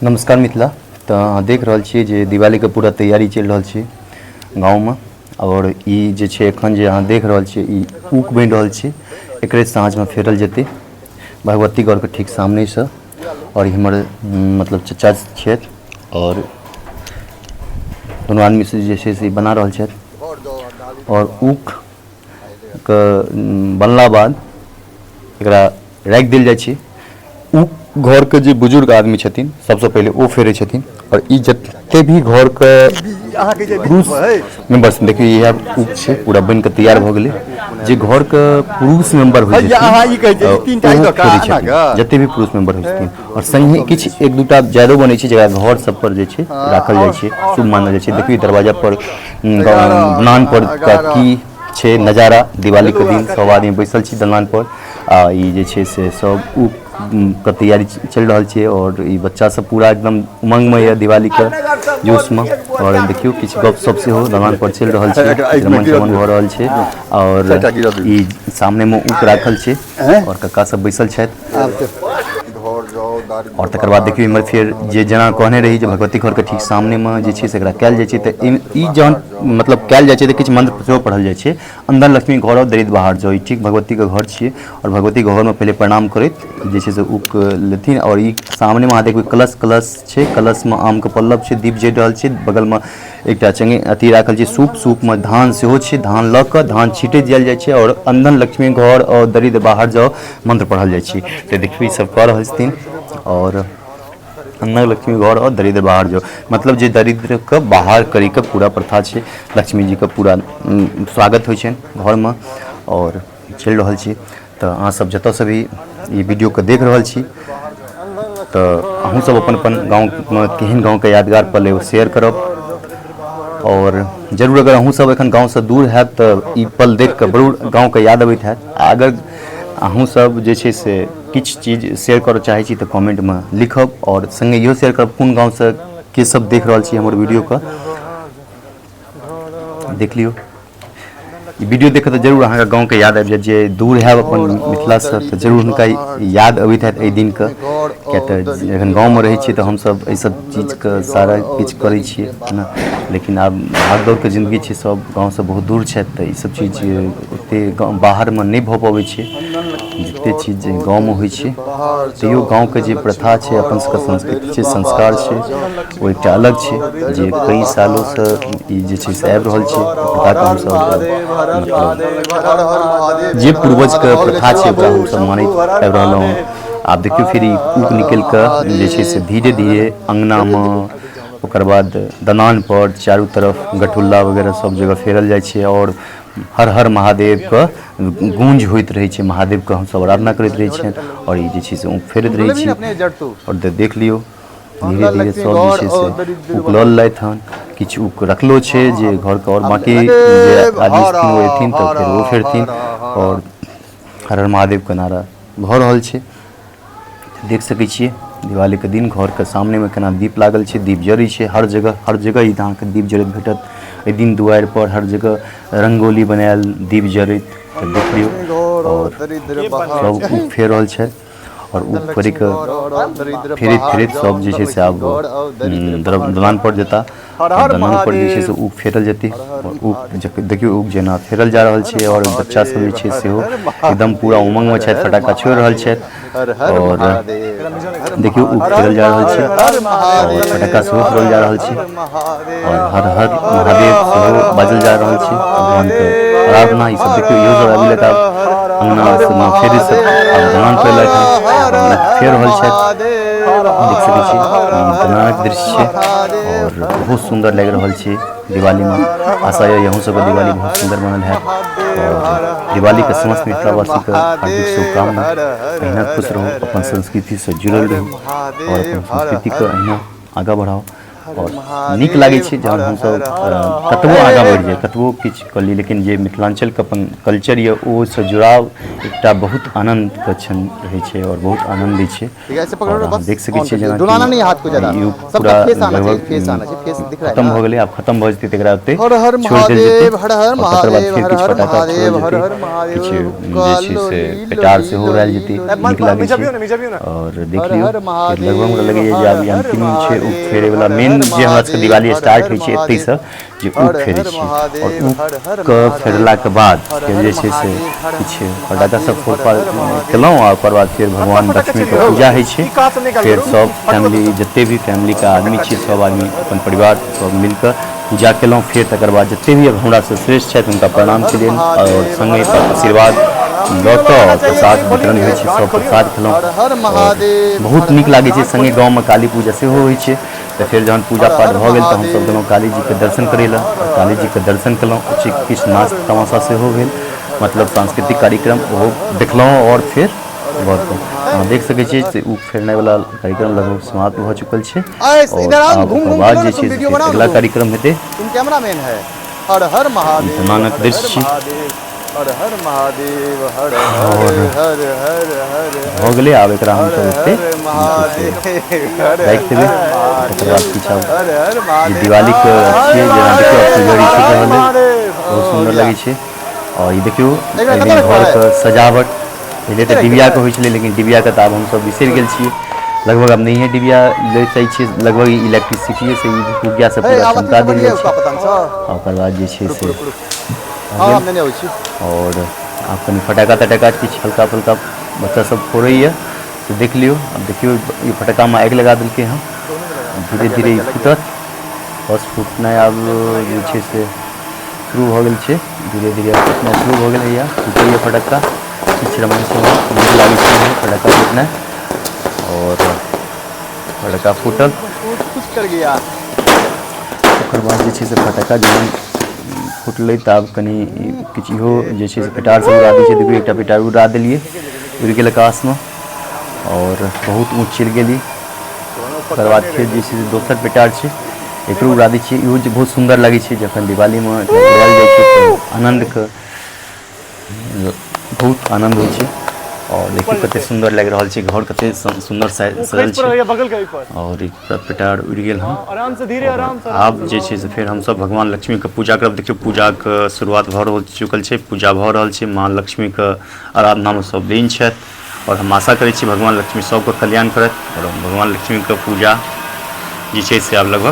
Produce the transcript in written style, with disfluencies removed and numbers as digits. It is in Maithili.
नमस्कार मिथिला। तऽ अहाँ देख रहल छियै जे दिवालीके पूरा तैयारी चलि रहल छै गाँवमे आओर ई जे छै एखन जे अहाँ देख रहल छियै ई ऊक बनि रहल छै, एकरे साँझमे फेरल जेतै भगवती गौरके ठीक सामनेसँ। आओर ई हमर मतलब चचा छथि आओर दुनू आदमी से जे छै से बना रहल छथि। आओर ऊखके बनला बाद एकरा राखि देल जाइ छै। ओ घरके जे बुजुर्ग आदमी छथिन सबसँ पहिले ओ फेरै छथिन। आओर ई जते भी घरके पुरुष मेम्बर छथिन, देखियौ इएह ऊख छै, पूरा बनि कऽ तैयार भऽ गेलै। जे घरके पुरुष मेम्बर होइ छथिन ओ फेरै छथिन, जते भी पुरुष मेम्बर होइ छथिन। आओर सङ्गे किछु एक दूटा जादो बनै छै जकरा घर सब पर जे छै राखल जाइ छै, शुभ मानल जाइ छै। देखियौ दरवाजा पर दलान पर की छै नजारा। दिवालीके दिन सब आदमी बैसल छी दलान पर आ ई जे छै से सब ऊख के तैयारी चलि रहल छै। और ई बच्चा सब पूरा एकदम उमंगमे यऽ दिवालीके जोशमे। और देखियौ किछु गप सप सेहो दलान पर चलि रहल छै, रमन चमन भऽ रहल छै। और ई सामनेमे ऊख राखल छै और कक्का सब बैसल छथि। और तकर बाद देखियौ इम्हर फेर जे जेना कहने रही जे भगवती घरके ठीक सामनेमे जे छै से एकरा कयल जाइ छै। तऽ ई जहन मतलब कयल जाइ छै तऽ किछु मंत्र सेहो पढ़ल जाइ छै। अंदर लक्ष्मी घर और दरिद्र बाहर जाओ, ई ठीक भगवतीके घर छियै। और भगवतीके घरमे पहिले प्रणाम करैत जे छै से ऊक लेथिन। और ई सामनेमे अहाँ देखबै कलश कलश छै, कलशमे आमके पल्लव छै, दीप जरि रहल छै। बगलमे एकटा चंगे अथी राखल छै सूप, सूपमे धान सेहो छै, धान लऽ कऽ धान छीटैत जायल जाइ छै। और अंदर लक्ष्मी घर और दरिद्र बाहर जाओ मंत्र पढ़ल जाइ छै। तऽ देखियौ ई सब कऽ रहल छथिन। और अंदर लक्ष्मी घर और दरिद्र बाहर जाओ, मतलब जे दरिद्रके बाहर करैके पूरा प्रथा छै। लक्ष्मी जीके पूरा स्वागत होइ छनि घरमे। और चलि रहल छी तऽ अहाँसब जतऽसँ भी ई वीडियोके देख रहल छी तऽ अहूँसब अपन अपन गाँवमे केहन गाँवके यादगार पल अइ ओ शेयर करब। और जरूर अगर अहूँसब एखन गाँवसँ दूर हैब तऽ ई पल देखिकऽ जरूर गाँवके याद अबैत हैत। आ अगर अहूँसब जे छै से किछु चीज शेयर करऽ चाहै छी तऽ कमेन्टमे लिखब और सङ्गे इहो शेयर करब कोन गाँवसँ के सब देख रहल छी हमर वीडियोके। देख लियौ ई वीडियो देख कऽ तऽ जरूर अहाँके गाँवके याद आबि जायत। जे दूर हैब अपन मिथिलासँ तऽ जरूर हुनका याद अबैत हैत एहि दिनके, किएक तऽ जखन गाँवमे रहै छियै तऽ हमसब एहि सब चीजके सारा किछु करै छियै है ने। लेकिन आब भाग दौड़के जिन्दगी छै, सब गाँवसँ बहुत दूर छथि तऽ ई सब चीज ओतेक बाहरमे नहि भऽ पबै छै जतेक चीज गाँवमे होइ छै। तैयो गाँवके जे प्रथा छै, अपन सबके संस्कृति छै, संस्कार छै, ओ एकटा अलग छै जे कई सालोसँ ई जे छै से आबि रहल छै। प्रथाके हमसब मतलब जे पूर्वजके प्रथा छै ओकरा हमसब मानैत आबि रहलहुँ हँ। आब देखियौ फेर ई कूप निकलि कऽ जे छै से धीरे धीरे अङ्गनामे, ओकर बाद दलानपर, चारू तरफ गठुल्ला वगैरह सब जगह फेरल जाइ छै। आओर हर हर महादेवके गूँज होइत रहै छै, महादेवके हमसब आराधना करैत रहै छियनि। आओर ई जे छै से ऊख फेरैत रहै छी। आओर देख लियौ धीरे धीरे सब जे छै से ऊख लऽ लेलथि हन। किछु ऊख रखलो छै जे घरके आओर बाँकी जे आदमी छथिन ओ अयथिन तऽ फेर ओ फेरथिन। आओर हर हर महादेवके नारा भऽ रहल छै। देख सकै छियै दिवालीके दिन घरके सामनेमे केना दीप लागल छै, दीप जरै छै हर जगह। हर जगह ई अहाँके दीप जरैत भेटत एहि दिन। दुआरि पर हर जगह रंगोली बनायल, दीप जरैत, तऽ देख लियौ। आओर सब ऊख फेर रहल छथि आओर ऊख फेरैके फेरैत फेरैत सब जे छै से आब दलान पर जेता। दलान पर जे छै से ऊख फेरल जेतै। आओर ऊख देखियौ ऊख जेना फेरल जा रहल छै। आओर बच्चा सब जे छै सेहो एकदम पूरा उमंगमे छथि, फटाका छोड़ि रहल छथि। आओर देखियौ ऊख फेरल जा रहल छै आओर फटाका सेहो फोड़ल जा रहल छै। आओर हर हर महादेव सेहो बाजल जा रहल छै, भगवानके आराधना। ई सब देखियौ इहो सब आबि गेलथि आब अङ्गना सबमे फेरसँ आब दलान पर एलथि हन, फेर रहल छथि। देख सकै छी दलानक दृश्य छै आओर बहुत सुन्दर लागि रहल छै दिवालीमे। आशा यऽ अहूँ सबके दिवाली बहुत सुन्दर बनल हैत। आओर दिवालीके समस्त मिथिलावासीके हार्दिक शुभकामना। अहिना खुश रहू, अपन संस्कृतिसँ जुड़ल रहू आओर अपन संस्कृतिके अहिना आगाँ बढ़ाउ। आओर नीक लागै छै जहन हमसभ कतबो आगाँ बढ़ि जाइ, कतबो किछु कऽ ली, लेकिन जे मिथिलाञ्चलके अपन कल्चर यऽ ओहिसँ जुड़ाव एकटा बहुत आनन्दके क्षण रहै छै आओर बहुत आनन्द दै छै। आओर अहाँ देख सकै छियै जेना ई पूरा लगभग खतम भऽ गेलै। आब खतम भऽ जेतै तऽ एकरा ओतहि छोड़ि देल जेतै आओर तकर बाद फेर किछु फटाका छोड़ल जेतै, किछु जे छै से पेटार सेहो उड़ायल जेतै। नीक लागै छै। आओर देख लियौ, फेर लगभग हमरा लगैए जे आब ई अन्तिम छै ऊख फेरैवला। मेन जे हमरा सबके दिवाली स्टार्ट होइ छै एतहिसँ, जे ऊख फेरै छी। आओर ऊखके फेरलाके बाद फेर जे छै से किछु फटाका सब फोड़ फाड़ केलहुँ आ ओकर बाद फेर भगवान लक्ष्मीके पूजा होइ छै। फेर सब फैमिली, जते भी फैमिलीके आदमी छी, सब आदमी अपन परिवार सब मिलकऽ पूजा केलहुँ। फेर तकर बाद जते भी हमरासँ श्रेष्ठ छथि हुनका प्रणाम केलियनि आओर सङ्गे आशीर्वाद लऽ कऽ आओर प्रसाद वितरण होइ छै, सब प्रसाद खेलहुँ आओर बहुत नीक लागै छै। सङ्गे गाँवमे काली पूजा सेहो होइ छै, तऽ फेर जहन पूजा पाठ भऽ गेल तऽ हमसभ गेलहुँ काली जीके दर्शन करै लए। काली जीके दर्शन केलहुँ, किछु नाच तमाशा सेहो भेल, मतलब सांस्कृतिक कार्यक्रम, ओहो देखलहुँ आओर फेर घर पर अहाँ देख सकै छियै से ओ फेरनाइवला कार्यक्रम लगभग समाप्त भऽ चुकल छै। आओर आब ओकर बाद जे छै से फेर अगिला कार्यक्रम हेतै। ई नानक दृश्य छी आओर भऽ गेलै। आब एकरा हमसभ एतै राखि देबै, तकर बाद किछु आब जे दिवालीके छियै। जेना देखियौ, फुलझड़ी छूटि रहल अइ, बहुत सुन्दर लगै छै। आओर ई देखियौ, एहि दिन घरके सजावट पहिले तऽ डिबियाके होइ छलै, लेकिन डिबियाके तऽ आब हमसभ बिसरि गेल छियै। लगभग आब नहिए डिबिया लै चाहै छियै, लगभग इलेक्ट्रिसिटीएसँ ई पुगियासँ पूरा चमका देल जाइ छै। आ ओकर बाद जे छै से आओर आब कनि फटाका तटाका किछु हल्का फुल्का बच्चा सब फोड़ैए से देख लियौ। आब देखियौ, ई फटाकामे आगि लगा देलकै हँ, धीरे धीरे ई फूटत। बस फूटनाइ आब जे छै से शुरू भऽ गेल छै। धीरे धीरे फूटनाइ शुरू भऽ गेलैए, फूटैए फटक्का। किछु रमण चमन नीक लागै छै फटक्का फूटनाइ। आओर फटक्का फूटल, ओकर बाद जे छै से फटक्का जहन फुटलै तऽ आब कनि किछु इहो जे छै से पेटार सब उड़ा दै छै। देखियौ, एकटा पेटार उड़ा देलियै, उड़ि गेल आकाशमे आओर बहुत ऊँच चलि गेली। ओकर बाद फेर जे छै से दोसर पेटार छै, एकरो उड़ा दै छियै। इहो जे बहुत सुन्दर लागै छै जखन दिवालीमे एकरा उड़ायल जाइ छै तऽ आनन्दके बहुत आनन्द होइ छै। आओर देखियौ, कते सुन्दर लागि रहल छै घर, कते सुन्दर सजल छै। आओर ई पूरा पेटार उड़ि गेल हँ। आब जे छै से फेर हमसभ भगवान लक्ष्मीके पूजा करब। देखियौ, पूजाके शुरुआत भऽ रहल चुकल छै, पूजा भऽ रहल छै। माँ लक्ष्मीके आराधनामे सभ लीन छथि आओर हम आशा करै छी भगवान लक्ष्मी सभके कल्याण करथि। आओर हम भगवान लक्ष्मीके पूजा जे छै से आब लगभग